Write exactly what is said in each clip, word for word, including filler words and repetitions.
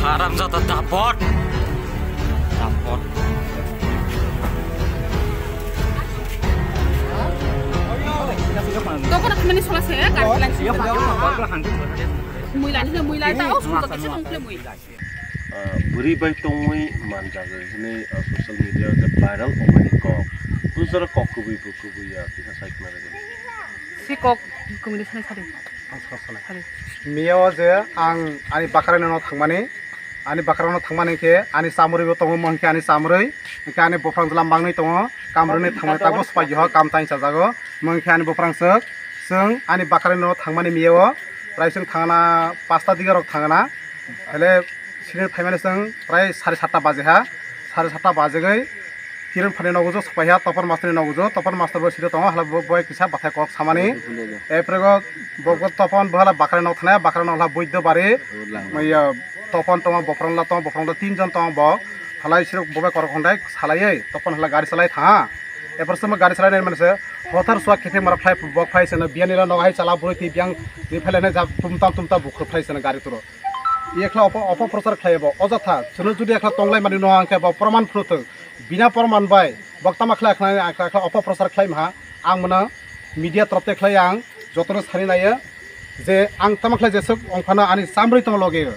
Haramzada dapot. Dapot. Tokona thumani sola se, gari lai. Muila ni muila ta, o suka kisa tong kle mui. Ah, bwrwi bai tongwi manjagwi hwnwi, ah, social media o je viral wngmani kok. Bujora kok kubui bo kubui ya, kisa sai khna rwdi. Si kok kubui ni sanai sadi. Ang sa sanai. Sadi. Miya o je ang ani bakarani no thangmani, ani bakarani no thangmani khe ani chamrwi bo tongo, mo hwnkhe ani chamrwi, hwnkhe ani bophrang jwla mangwi tongo, kamrwni thangmani tabuk swpaiyo, kam tain chajago, mo hwnkhe ani bophrang swk, chwng ani bakarani no thangmani miya o, prai chwng thangna pasta diga rok thangna, hele Sini phaimani chwng prai sare satta baje ha, sare satta bajegwi Kiron phani nogo jo swpaiha, Topon Master ni nogo jo, Topon Master bo siro tongo, hala bo bai kisa bathai kok samani. Eprego bo, bo Topon bo hala bakrai nok thanai, bakrai nok hala buiddo bari. Maya Topon tongo, bophrang la tongo, bophrang la tinjon tongo bo. Halai siro bo bai korok hondai salaiwi, Topon hala gari salai tha. Epor semo gari salai nai manse, hothar suwa kete mara phlai bok phai seno, biyani la nogo hai chala bwrwi twi biyang ni phailai nai jak tumta tumta bukhur phai seno gari turo. Ekla opo, opo prochar khlai bo, ojotha, chwngno judi ekla tonglai mani no hwnkhe bo proman phuru thung. Bina proman bai, bok tama khlai khlai, ekla ekla opo prochar khlai maha, ang mano media torop te khlai ang jotono sani naiyo je ang tama khlai jesuk ongphano ani chamrwi tong loge.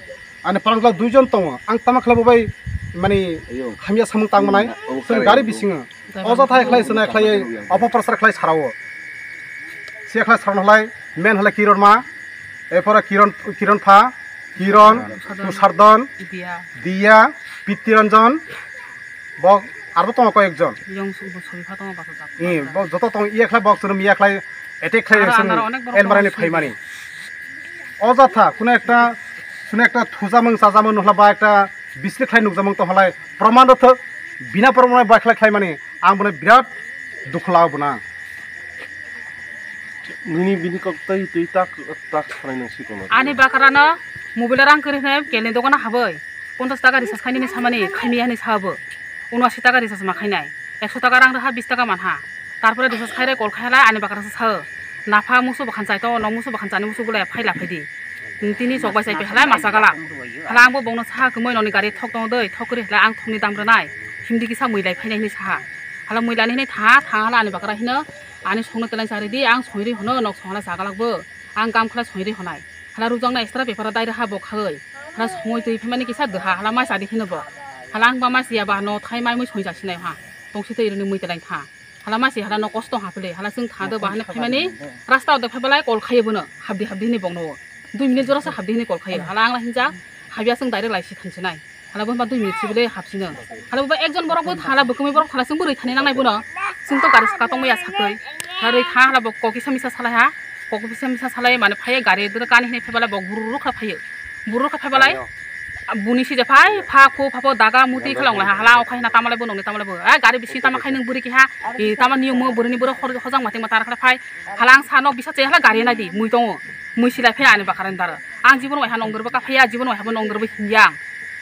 Ani parang duijon tongo, ang tama khlai bo bai mani hamya samung tang manai, chwng gari bisingo. Ojotha khlai swnai khlai, opo prochar khlai sarao. Sia khlai sarao halai, men halai Kiron ma, Ephora Kiron, Kiron pha, Kiron, Tushardon, Diya, Pittiranjan, bok arbo tongo koyekjon. Yong su bo sori pha tongo basa jak. Ni, bok joto tong iya khlai bok chwrwm iya khlai attack khlai sung elmarani phaimani. O jatha, kuno ekta, kuno ekta thujamung chajamung nuhla ba ekta bisri khlai nukjamung tong halai proman rwthwk, bina proman bai khlai khlaimani ang bono birat dukhu lao bono. Nini bini kok tei twi tak tak sanai nang si kono. Ani bakarano mobile rang kwrwi hwnwi kelni dogano habwi ponchash taka recharge khainani samani khaimiya hwnwi sabo. Uno ashi taka recharge ma khainai. Ekso taka rang rwha bis taka manha. Tarpore recharge khaire call khailai ani bakarasa sao. Napha musu bakhan chai tongo, no musu bakhan chani musu bulai phai la phaidi. Tini chok bai chai pai halai masa gala. Hala ang bo bongno saha kwmwi noni gari thok tongo doi, thok kwrwi halai ang thokni dam rwnai. Himdi kisa mui lai phainai hwnwi saha. Hala mui lani hwnwi tha, tha hala ani bakra hino ani songno telai chari di, ang songri hono nok songla sagalak bo. Ang kam khala songri honai. Hala rujak na extra paper dai raha bo khagoi. Hala songwi twi phaimani kisa dwha, hala mai chadi hino bo. Hala ang ba mai siya ba no thai mai mui songwi jasinai ha. Tongsi tei irini mui telai tha. Hala masi hala no kosto hapli, hala chwng thado bahani phaimani rasta o de phaibalai call khaye bono, habdi habdi hini bongno. Dui minute jora sa habdi hini call khaye. Hala ang la hinjak, habya chwng direct lai si thansinai. Hala bo ba dui minute sibile hapsino. Hala bo ba ekjon borok bo thala, bwkhamwi borok thala chwng bwrwi thani nangnai bono. Chwng to gari saka tongmaya sakoi. Hala rwi tha, hala bo kokisa misa salai ha. Kokisa misa salai mane phaiye gari dwra kani hini phaibalai bo gururu kha phaiye. Gururu kha phaibalai. Buni sije phai, pha khu, pha pho daga muti khlong lai, hala o khai na tama lai bo nongni tama lai bo. A gari bisi tama khai nung buri kiha, i tama niyom mo buri ni buro hor-, hojang mating ma tar khlai phai. Hala ang sano bisa che hala gari nai di, mui tongo. Mui silai phai ani bakar ni dara. Ang jibon wai ha nongdor bo ka phai ya, jibon wai ha bo nongdor bo hinya.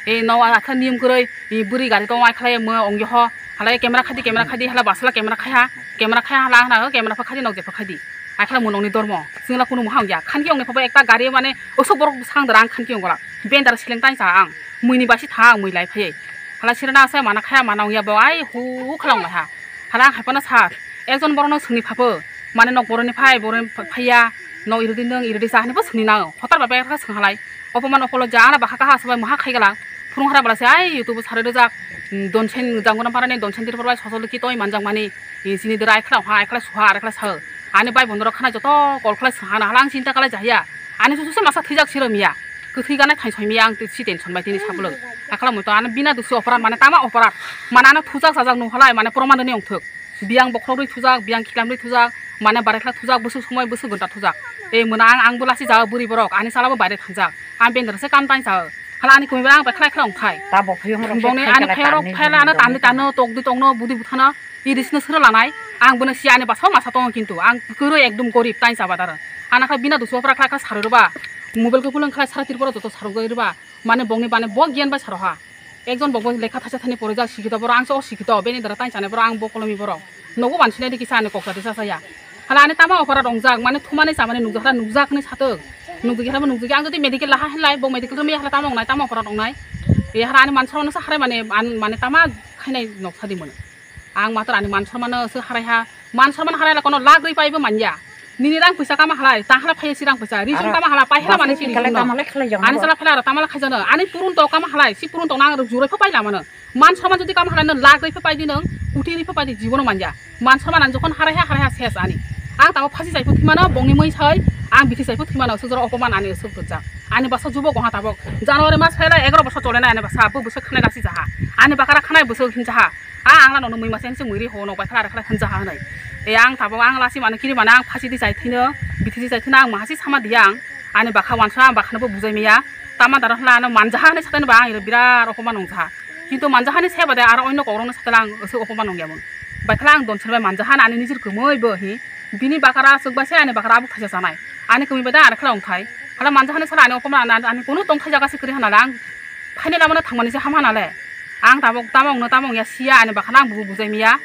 E no a kha niyom kwrwi, i buri gari tong wai khlai mo ong yo ho. Hala camera khadi, camera khadi, hala basla camera khai ha. Camera khai ha, hala ang na camera pha khadi, nok je pha khadi. Akhla munong ni dormo, singla kunu muha ongya. Khanki ongni phabo ekta gari mane osok borok bwsang dara ang khanki ongla. Bendar sileng tai sa ang. Muini basi tha ang mui lai phai. Hala sirana asai mana khaya mana ongya bo ai hu khala ong lai ha. Hala ang haipana sa. Ekjon borok no sungni phabo. Mane nok boroni phai boroni phaiya. No iridi nang iridi sa hani bo sungni nang. Hotar ba bek kha sung halai. Opoman opolo ja ana bakha kaha sabai muha khai gala. Phurung hara bala se ai YouTube sari rojak. Donsen jangona parani donsen tir porbai sosol ki toi manjak mani. Sini dera ai khala ha ai khala suha ai khala sa. Ani bai bondoro khana joto call khlai swngha na hala ang chinta khlai jaya. Ani susu se masa thwijak siro miya. Kwthwi gana thai soi miya ang si tension bai tini saplwng. Akhala moito ani bina dusi operat mane tama operat. Mane ano thujak sajak nung halai mane proman rwni ongthok. Biyang bokhorok rwi thujak, biyang khilam rwi thujak, mane barekla thujak, bwswk somoi bwswk gonta thujak. E mona ang ang bwlasi jaga buri borok ani chala bo baire thangjak. Ang bendra se kam tain sa. Hala ani kumi ang bai khlai khlai ongthai. Bongni ani phayarok phayla ano tandi tano tokdi tokno budi buthano. Irisino sero lanai, ang bono si ani basa masa tongo kintu, ang kwrwi ekdom gorib tai chaba daro. Ana kha bina dusu opra khlai kha sarwi rwba, mobile khe kulung khlai sara tirporo joto sarwi rwba, mane bongni bane bo giyan bai saro ha. Ekjon bo lekha thaisa thani porijak, sikito borok, ang se o sikito, bini dara tai chanai borok, ang bo kolomi borok. Nogo mansinai di kisa ani kok sadi sasaya. Hala ani tama opora rongjak, mane thumani chamani nukjak, hala nukjak hinwi satok. Nukjak hala nukjak, ang jodi medical laha hinlai, bo medical rwmaya hala tama ongnai, tama opora rongnai. E hala ani man samano sa harai mane, an-, mane tama khainai nok sadi mano. Ang mator ani man samano se harai ha, man samano harai la kono lak rwi paibo manya. Nini rang puisa kama halai, ta hala phai si rang puisa, rijong kama hala, pai hala mane si rijong no. Ani sala phala aro tamala khaijano, ani purun to kama halai, si purun to nang rok jurai pho pai lamano. Man samano jodi kama halai no lak rwi pho pai di nang, kuti rwi pho pai di jibono manya. Man samano ang jokhon harai ha, harai ha ses ani. Ang tamo phasi sai pho thimano, bongni mui sai, ang bithi sai pho thimano, sujoro opoman ani asuk gojak. Ani basa jubo goha tabok. January mas phailai egaro bosor chole nai ani basa, bo bwswk khanai lasi jaha. Ani bakara khanai bwswk hin jaha. A ang la nono mui masa hinse mui ri ho no bai khala khala hinja ha hinai. E ang tabok ang lasi mano kiri mano ang phasi di chai thino, bithi di chai thino ang mahasi sama diya ang. Ani bakha wansa ang bakha no bo bujai maya. Tama daro hla ano manja ha hinai satai no ba ang iro birat opoman nong ja. Kintu manja hani se bade aro onno kok rok no satai ang oso opoman nong ya mung. Bai khala ang don sel bai manja hani ani nijir kumui bo hi. Bini bakara aswk bai se ani bakara abuk thaisa sanai. Ani kumi bai da ari khala ongthai. Hala manja hani sala ani opoman ani, ani kunu tongthai jaga se kri hana lang. Phaini lama no thangmani se ham hana le. Ang tabok tamo ongno tamo ongya siya ani bakha no ang bubu bujai miya.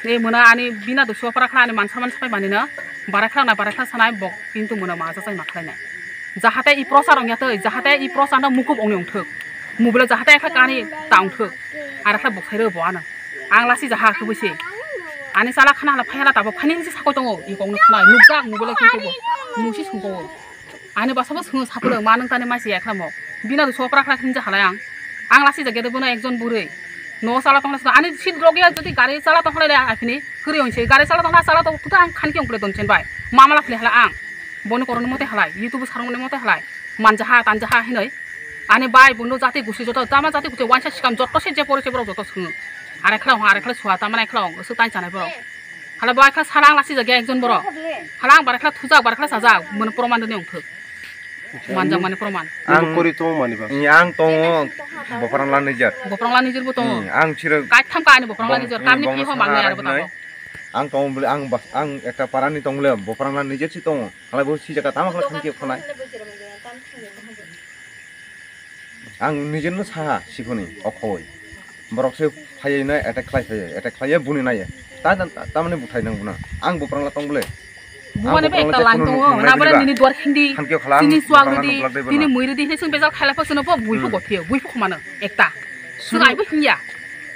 E mona ani bina dusu opara khala ani mansa mansa pai mani no. Barai khala na barai khala sanai bok kintu mona ma jachai ma khlai nai. Jahate i prosa rong ya tei, jahate i prosa no mukup ongni ongthok. Mubile jahate ekha kani ta ongthok. Ara khala bok sai ro bo ano. Ang lasi jaha kubui se. Ani sala khana hala phai hala tabo phani hinsi sakoi tongo. I kok no khana nukjak mobile kintu bo. Musi sungko. Ani basa bo sungo sapulung ma nung tani maisi ekhlamo. Bina du sopra khla hinja halai ang. Ang lasi jagede bono ekjon burui. No sala tongla sala ani sit rogya jodi gari sala tongla le aphini. Kuri onse gari sala tongla sala to kuta ang khanki ongkle donchen bai. Mamala phile hala ang. Boni koroni mote halai. YouTube sarong mote halai. Manjaha tanjaha hinoi. Ani bai bondo jati gusi joto tama jati gusi wansa sikam joto se je pore se borok joto sungo. Are khla ho are khla suha tama nai khla ong su tan chanai borok. Hala bai khla salang lasi jagya ekjon borok. Hala ang bare khla thujak bare khla sajak mano proman dini ongthok. Manjak mani proman. Ang kori tongo mani ba. Ni ang tongo boprang la nijer. Boprang la nijer bo tongo. Ni ang chiro. Kaitham ka ani boprang la nijer. Kamni phi ho mangnai are bo tongo. Ang tongo bole ang bas ang ekta parani tong le boprang la nijer si tongo. Hala bo si jaga tama khla khamki khonai. Ang nijer no saha siphoni okhoi. Borok se phaiya no attack khlai phaiya, attack khlaiya buni naiya. Ta ta- tamani buthai nang buna. Ang buprang la tong bole. Bumani bai ekta lang tongo, na bole nini duar khindi. Tini suak ridi, tini mui ridi, hini sung bejal khaila pho seno pho bui pho gothiyo, bui pho khumano ekta. Sung ai bo hinya.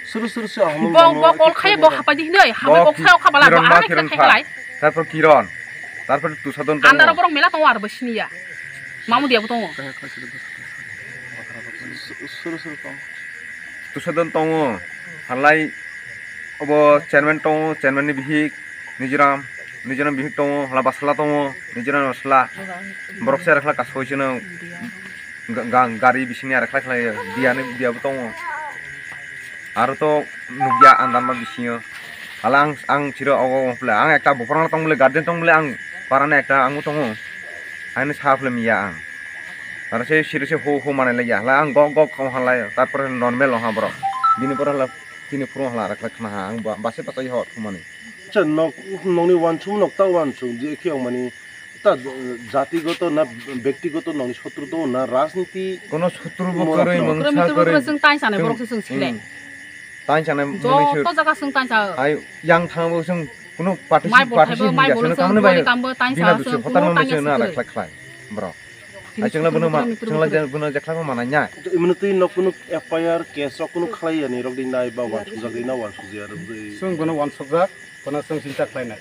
Suru suru se amo. Bo bo kol khai bo hapai di hinoi, hapai kok khai kha bala bo ara khai khai lai. Tarpor Kiron, tarpor Tusadon tongo. Andaro borok mela tongo aro bo siniya. Mamu dia bo tongo. Suru suru tongo. Tusadon tongo. Halai obo chairman tongo, chairman ni bihik Mizoram, Mizoram bihik tongo, hala basala tongo, Mizoram basala. Borok se arakla kasoi sino ga- ga- gari bisini arakla khlai biya ni biya bo tongo. Aro to nukya andan ma bisingo. Hala ang ang chiro ogo ogo phle ang ekta buphang tong bole garden tong bole ang parane ekta ang tongo. Ani sa phle miya ang. Aro se siri se ho ho manai lai ya. Hala ang gok gok kong halai. Tarpore normal oha borok. Bini pore hala tini phuru hala arakla khna ha ang ba- base patai ho thumani. Acha nok nokni wansuk nok ta wansuk je khe mani ta jatigoto na bektigoto nokni sotru to na rajniti. Kono sotru bo koroi mungsa koroi. Koroi mungsa koroi chwng tai sanai borok se chwng sile. Tai sanai mungsa. Joto jaga chwng tai sa. Ai yang thang bo chwng kono party party si mai bolai chwng bini dusu photar ma mese na arakla khlai borok. Ai chwngla bono ma chwngla bono jakla ma manai nya. Imno twi nok bono F I R case rok kono khlai ya ni rok di nai ba wansuk jak di na wansuk jak rok di. Chwng bono wansuk jak. Kono chwng sinta khlainai.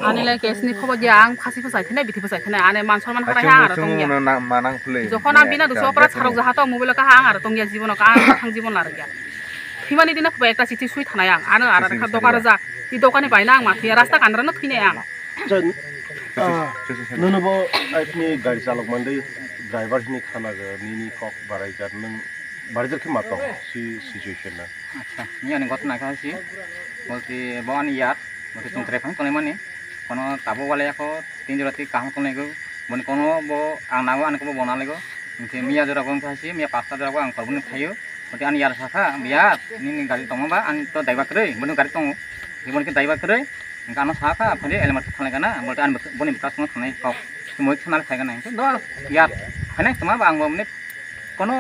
Ani lai case ni khobo dia ang phasi phasai khenai bithi phasai khenai ani man sorman harai ha aro tongya. Jokhon ang bina duso opra sarok jaha to mobile ka ha ang aro tongya jibono ka ang thang jibon lar ya. Thimani dina khobo ekta chithi sui thanai ang ano aro kha doka rajak. I dokani bai na ang ma thia rasta kandra no thinai ang. Nono bo aipni gari chalok mande driver hini khana nini kok barai jar nung. Barijar khe ma tong si situation na. Acha, ni ani gotna kha si. Bolte bo ani yar, bolte chwng tre phang tongnai mani. Kono tabo wale ako tin jora ti kaham tongnai go. Boni kono bo ang nago ani ko bo bona lego. Nte miya jora gon kha si, miya pasta jora go ang korbuni thayo. Bolte ani yar sakha, "Biya, nini gari tongo ba, ani to daiba kwrwi, boni gari tongo." Boni khe daiba kwrwi. Hingke ano saka, "Phai de, helmet thang lai kana?" Bolte ani bwk-, boni bwkha songno thangnai kok. Moi thana phai kana? Hingke do, yar. Phainai tongma ba ang bo mane kono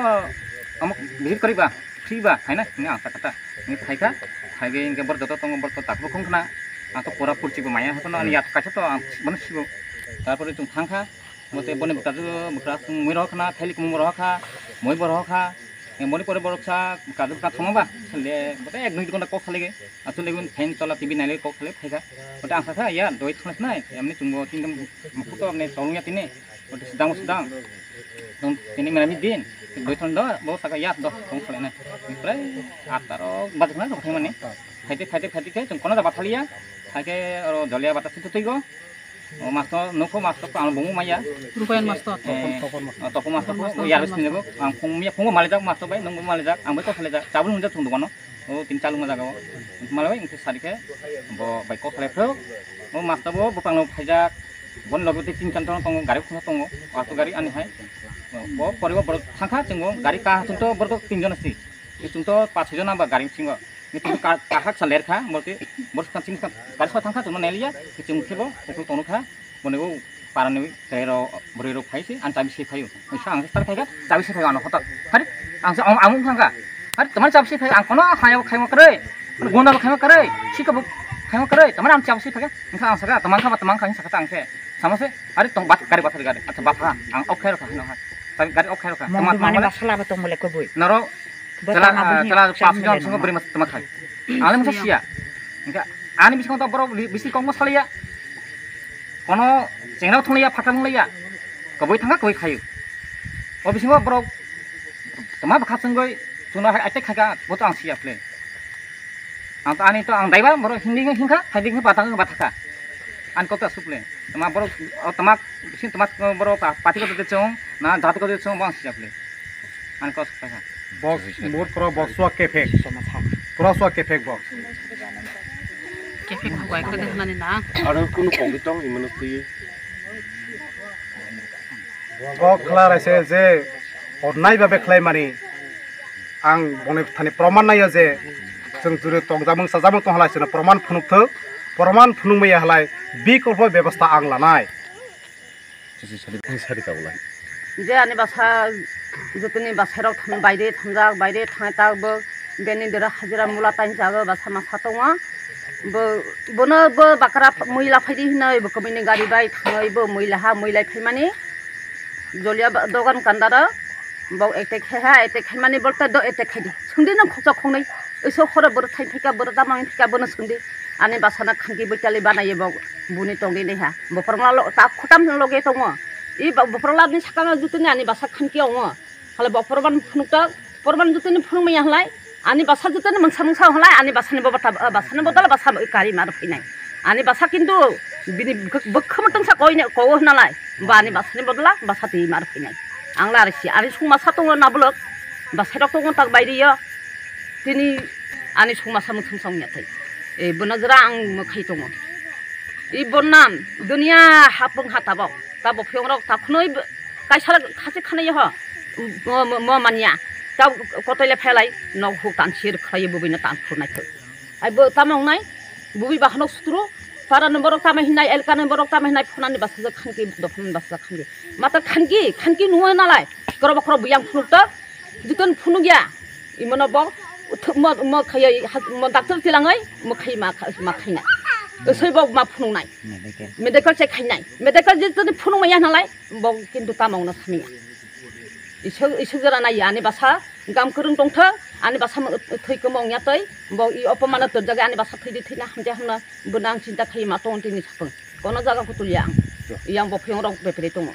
omo visit kori ba, free ba phainai hwnwi ang sakha ta. Hwnwi phaikha, phaigwi hwnkhe borok joto tongo, borok to takhuk khung khna. Ang to pura purchik bo maya hono ani yat kaisa to ang bono sibo. Tarpore chwng thangkha, bote boni bwkrajwk bwkrajwk mui rohor khna, thaili kumung bo rohor kha, mui bo rohor kha. Boni pore borok sa bwkrajwk bwkha thangma ba, sale bote ek dui ghonta kok salege. Asole gun phain tola T V naile kok salai phaikha. Bote ang sakha ya doi thangna sinai, emni chwngbo tinta mukhuto emni tolungya tini. Bote sidang sidang. Tong tini mera mi din. Doi thang do, bo saka ya do tong salai nai. Prai ataro bajak na thang mani. Phaite phaite phaite khe chwng kono da bathaliya. Phaikhe oro jolia bata situ twigo. O masto nokho masto ang bungma maya. Rupayan masto. Eh, topon masto. Topon masto. O yar sini go. Ang phung miya phung malijak masto bai, nung malijak. Ang bai kok salai jak. Chabul hunja thung dogano. O tin chalung ma jaga o. Malai bai, engke sadi khe bo bai kok salai phro. O masta bo bupang no phaijak. Bon logo te tin chan tongo, gari khungsa tongo. Auto gari ani hai. Bo poribo borok thangkha, chungo gari ka chunto borok tin jon si. Chunto pas jon amba gari singo. Ni chunto ka, ka hak sa ler kha, borok te borok kan sing gari sa thangkha, chungo neliya. Chungo khebo, pokol tono kha. Bonego parani bwrwi rok phai se, ang chabi se phaio. Sa ang sar phaikha, chabi se phaio ano hotok. Hari ang sa ang ang thangkha. Hari tomar chabi se phaio, ang kono hayo khaimo kare. Gunda bo khaimo kare. Sika bo khaimo kare. Tomar ang chabi se phaikha. Engkha ang saka tomang kha ba tomang kha saka ang se. Sama se. Hari tong bat kare bat kare. Acha bat ha. Ang ok khairo kha hino ha. Tapi gari ok khairo kha. Mong Tomar mani tomar basala ba tong bole koboi. Noro Bo Tela, tama ah, bini tela chang pasu jon mele singo nangma. Beri mas tama khai. Ang le masa siya. Engka ani bisingo to borok li-, bisi kong masaliya. Kono chengrao thungliya, phathar thungliya. Koboi thangka, koboi khayu. O bisingo borok tama bwkha chwngoi chwngno hai attack khaika, bo to ang siya ple. Ang to ani to ang daiba borok hindi hingkha, hai ding batang bataka. An kota suple. Tama borok, o tama, sin tama borok pa-, pati kota de chong, na jati kota de chong, bo ang siya ple. Ani kos kha. Box, mur pura box sua kefek. Pura sua kefek box. Kefek bukai kode hnani na. Aro kunu kogwi tong imano twi. Box khla raise je, ornai babe khlai mani. Ang boni thani proman naiya je, chwng juri tongjamung sajamung tong halai chwngno proman phunuk thok, proman phunuk maya halai bikolpo bebostha ang lanai. Sari kaulai. Je ani basa jotoni basa rok thang baire thangjak, baire thangwi tak bo beni dera hajira mula tain jago basa masa tongo. Bo, bono bo bakra muila phaidi hinoi bo komini gari bai thangoi bo muila ha muilai phaimani. Jolia ba-, dogan kandaro. Bo attack khai ha, attack khai mani bolte do attack khai di. Sungdi nang khoksa khongnai. Oiso khoro boro thai phika, boro damang phika, bono sungdi. Ani basana khanki boitali banaye bo buni tongdi nai ha. Boprongla lo, ta khotam loge tongo. I ba-, boprongla ni sakang jutuni ani basa khanki ongo. Hale bo porban phunuk ta, porban jutuni phunuk maya halai. Ani basa jutuni mangsa mangsa halai, ani basani bo bata, basani bodol basa kari mar phinai. Ani basa kintu bini bwk-, bwkha matang sa koine, kowo hinalai. Ba ani basani bodola, basa twi mar phinai. Ang la risi, ani sung masa tongo na bulok, basa rok tongo tak bairiyo. Tini ani sung masa muthung song yathai. E, bona jora ang mokhai tongo. I bonnam, dunia hapung hatabok, tabo phiyong rok ta khunui b-, kaisa khasi khanai ho, mo, mo, mo manya, ta kotoi le phelai, nok huk tan sir khlai bubui na tan khunai thoi. Ai bo tamo wngnai, bubui bahanok sutru, para ni borok tamo hinai, elka ni borok tamo hinai, phunani basa je khanki, dophani basa je khanki. Mata khanki, khanki nuwa nalai, korobo korobo yang phunuk ta, juton phunuk ya, imono bo, uthu-, mo, mo khayai, ha-, mo doctor tilangai, mo khai ma kha-, ma khainai. Usoi bo ma phunuk nai. Medical. Medical check khainai. Medical je toni phunuk maya nalai, bo kintu tamo wngnai samya. Isuk, isuk jora nai ani basa, gam kurung tongthok, ani basa mo, thoi komo wngya toi, bo i opomano torjaga ani basa thoi di thoi na hamja hamna. Bwno ang chinta khai ma tongo tini satung. Kono jaga kutul ya ang. Yang bo phiyong rok bepre tongo.